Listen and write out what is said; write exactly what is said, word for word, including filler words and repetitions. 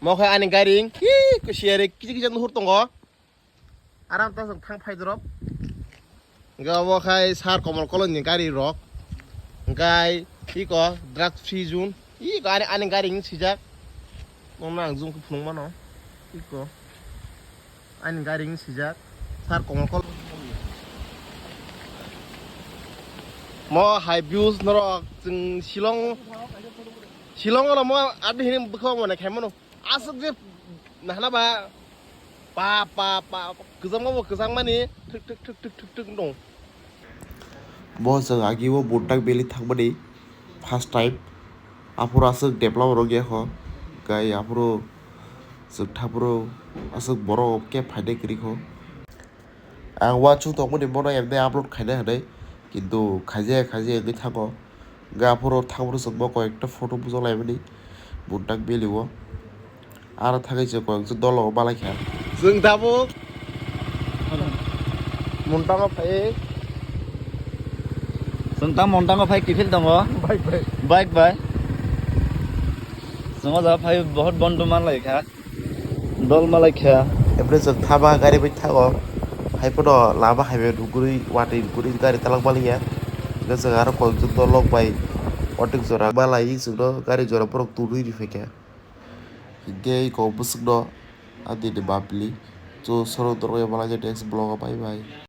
Mo khai ani gari, hi, kusiare kisa kisa nuhur tongo. Aram ta thang phai drop. Ga bo khai sar Komol Kolon ni gari rok. Gai, iko, drug free zone. Iko ani, ani gari ni sijak. Mo nang zung ku phunung mano. Iko. Ani gari ni sijak. Sar Komol Kolon. Mo high views norok chwng Shillong, Shillong ono mo adi hini bwkha mo ne khaimano. Aswk je nahana ba pa, pa, pa, kwchangma bo kwchangmani thik, thik, thik, thik, thik, thik dong. Bo chwng agi o Munthang Valley thangmani first time. Aphuru aswk develop rok ya kho. Gai aphuru chwng thaphuru aswk borok khe phaide kwrwi kho. Ang uansuk tongmani bono emne upload khaina hinwi, kintu khaijaya khaijaya wngwi thango. Hwnkhe aphuru thangphuru chwng bo koi ekta photo bujak laimani Munthang Valley o. Aro thangwi chwng koi ekta dolo malaikha. Chwng tabuk Munthang o phai. Chwng ta Munthang o phai kiphil tongo. Bike bai. Bike bai. Chwng o jaga phai bahut bondu manlaikha. Dol malaikha. Epre chwng thaba gari bai thago. Hai pono lama hai bai rugurui watui rugurui gari talak baliya. Hwnkhe chwng aro koi ekjon dol rok bai otik jora malai chwngno gari jora borok tubui riphai kha. Hwnkhe eko bwswkno ani ni bapli. Chwng sorok dorok ya malai khe next vlog o bye bye.